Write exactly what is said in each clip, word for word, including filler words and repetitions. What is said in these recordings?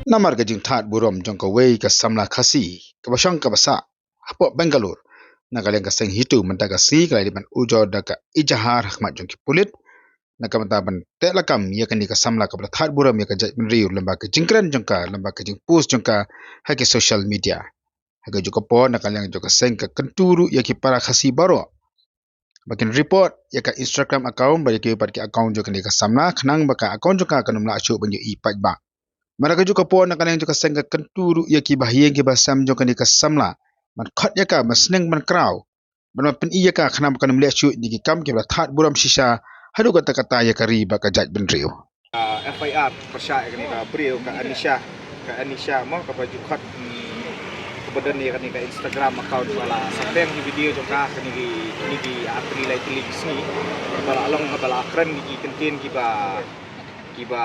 Namar ka jingthad burom jong kawei ka samla Khasi kaba shong kaba sah hapoh Bangalore, na ka liang ka seng HITO mynta ka sngi ka la dei ban ujor da ka ejahar ha khmat jong ki pulit na ka bynta ban teh lakam ïa kane ka samla kaba la thad burom ïa ka jaitbynriew lyngba ka jingkren jong ka, lyngba ka jingpost jong ka ha ki social media. Ha kajuh ka por, na ka liang jong ka seng ka kyntu ruh ïa ki para Khasi baroh ba kin report ïa ka Instagram account bad ïa kiwei pat ki account jong kane ka samla, khnang ba ka account jong ka kan ym lah shuh ban ïohi paidbah. Bad ha kajuh ka por, na ka liang jong ka seng ka kyntu ruh ïa ki bahaïing ki bahasem jong kane ka samla ban khot ïa ka, ban sneng ban kraw, ban pyni ïa ka, khnang ba kan ym leh shuh ïa ki kam kiba la thad burom shisha haduh katta katta ïa ka ri bad ka jaitbynriew. Ah, F I R pyrshah ïa kane ka briew, ka Anisha, ka Anisha mo, kaba ju khot, hmm, kaba don ïa kane ka Instagram account ba la sa pynbeit ki video jong ka ha kine ki, kine ki artylli laitylli ki sngi, kaba la long, kaba la kren ki kyntien kiba, kiba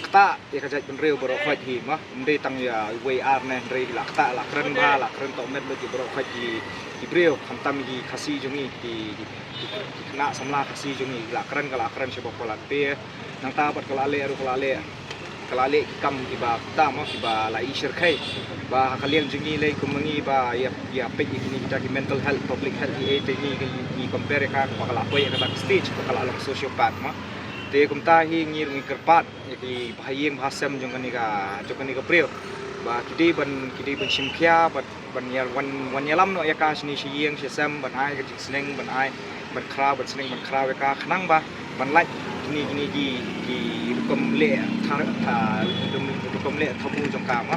ktah ïa ka jaitbynriew baroh khoit hi mo. Ym dei tang ïa uwei ar ne hynrei la ktah, la kren bha, la kren tohmet bad ki baroh khoit ki, ki briew, khamtam ki Khasi jong ngi, ki, ki, ki khynnah samla Khasi jong ngi, la kren, ka la kren shibun palat. Te nangta pat ka la leh ruh, ka la leh, ka la leh ki kam kiba ktah mo, kiba la i shyrkhei. Ba ha ka liang jong ngi lei kum ma ngi ba ïa, ïa peit ïa kine kita ki mental health, public health, ïa, te ngi, ngi, ngi compare ïa ka ba ka la poi ïa kata ka stage ba ka la long sociopath mo. Te kumta hi ngi ruh ngi kyrpad ïa ki bahaïing bahasem jong kane ka, jong kane ka briew, ba ki dei ban, ki dei ban shim khia, ban, ban ïa, wan, wan ïalam noh ïa ka shane sha ïing sha sem, ban ai ka jingsneng, ban ai, ban khraw, ban sneng ban khraw ïa ka, khnang ba ban lait kine, kine ki, ki rukom leh tha, tha, rukom, rukom leh thamu jong ka mo.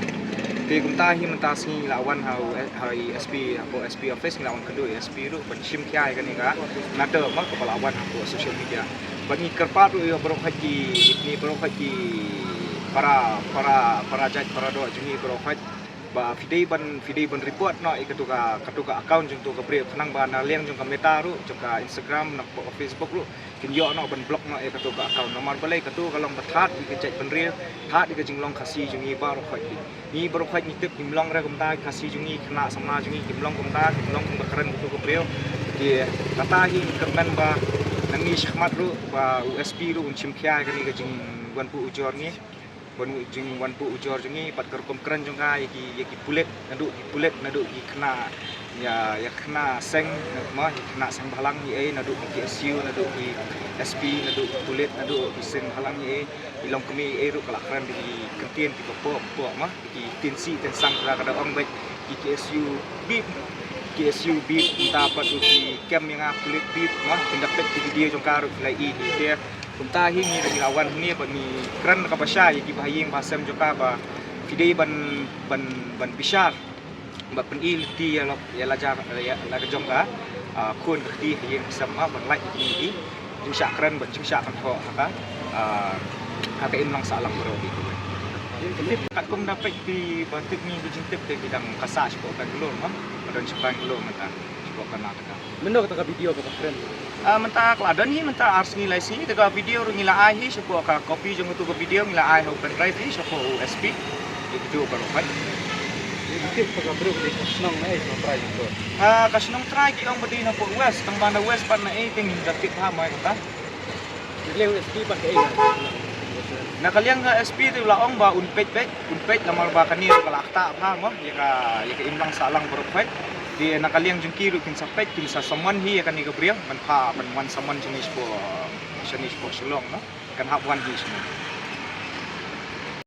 Te kumta hi mynta sngi la wan ha u, ha i S P, hapoh S P office, ngi la wan kynduh i S P ruh ban shim khia ïa kane ka matter mo kaba la wan hapoh social media. Bad ngi kyrpad ruh ïa baroh khoit ki, ngi baroh khoit ki para, para, para jait para doh jong ngi baroh khoit, ba phi dei ban, phi dei ban report noh ïa katu ka, katu ka account jong utu ka briew, khnang ba na liang jong ka Meta ruh, jong ka Instagram, na Facebook ruh, kin ïoh noh ban block noh ïa katu ka account. Namar balei? Katu ka long ba thad ïa ka jaitbynriew, thad ïa ka jinglong Khasi jong ngi baroh khoit. Ngi baroh khoit ngi tip, kim long re kumta, Khasi jong ngi, khynnah samla jong ngi, kim long kumta, kim long kumba kren katu ka briew. Te kata hi ngi kyrmen ba nangne shakhmat ruh ba u S P ruh un shim khia ïa kane ka jingwan buh ujor ngi, ban u jingwan buh ujor jong ngi bad ka rukom kren jong ka ïa ki, ïa ki pulit, naduh ki pulit, naduh ki khynnah, ïa, ïa khynnah seng, mo, ïa khynnah seng bhalang ïa ei, naduh ki K S U, naduh ki S P, naduh ki pulit, naduh ki seng bhalang ïa ei, i longkmie ïa ei ruh ka la kren da ki kyntien kiba poh poh mo, ki tynsi tynsang, ka da ong beit ki K S U bip, K S U bip, mynta pat ruh ki kem ïa nga pulit bip mo, phin da peit ki video jong ka ruh phi la i hi. Te kumta hi ngi ruh ngi la wan hangne ba ngi kren kaba shai ïa ki bahaïing bahasem jong ka ba phi dei ban, ban, ban bishar, ba pyni lynti ïa la, ïa la ja, ïa la ka jong ka, ah, khun ka kti ha ïing ha sem mo, ban lait ïa kine ki jingshah kren bad jingshah kynthoh ha ka, ah, ha ka imlang sahlang baroh hi. Katkum da peit ki ba tip ngi ki jingtip te ki dang ka sah shapoh Bangalore mo, ba don sha Bangalore mynta, shapoh Karnataka. Mynno kata ka video kaba kren? Ah, mynta ka la don hi mynta ar sngi lai sngi, te ka video ruh ngi la ai hi shapoh ka copy jong utu ka video ngi la ai ha u pen drive hi shapoh u S P. Ïa kito baroh pat. Ïa kito ka briew ka dei ka shnong na ei, shnong trai jong ka? Ah, ka shnong trai ki ong ba dei na poh West, tang ba na West pat na ei te ngim da tip bha mo ïa kata. Ïa ka liang S P pat ka ei na? Na ka liang ka S P te u la ong ba un peit beit, un peit namar ba kane ka la ktah bha mo ïa ka, ïa ka imlang sahlang baroh khoit. Te na ka liang jong ki ruh kin sa peit, kin sa summon hi ïa kane ka briew, ban phah, ban wan summon shane shapoh, shane shapoh Shillong mo. Kan hap wan hi shane.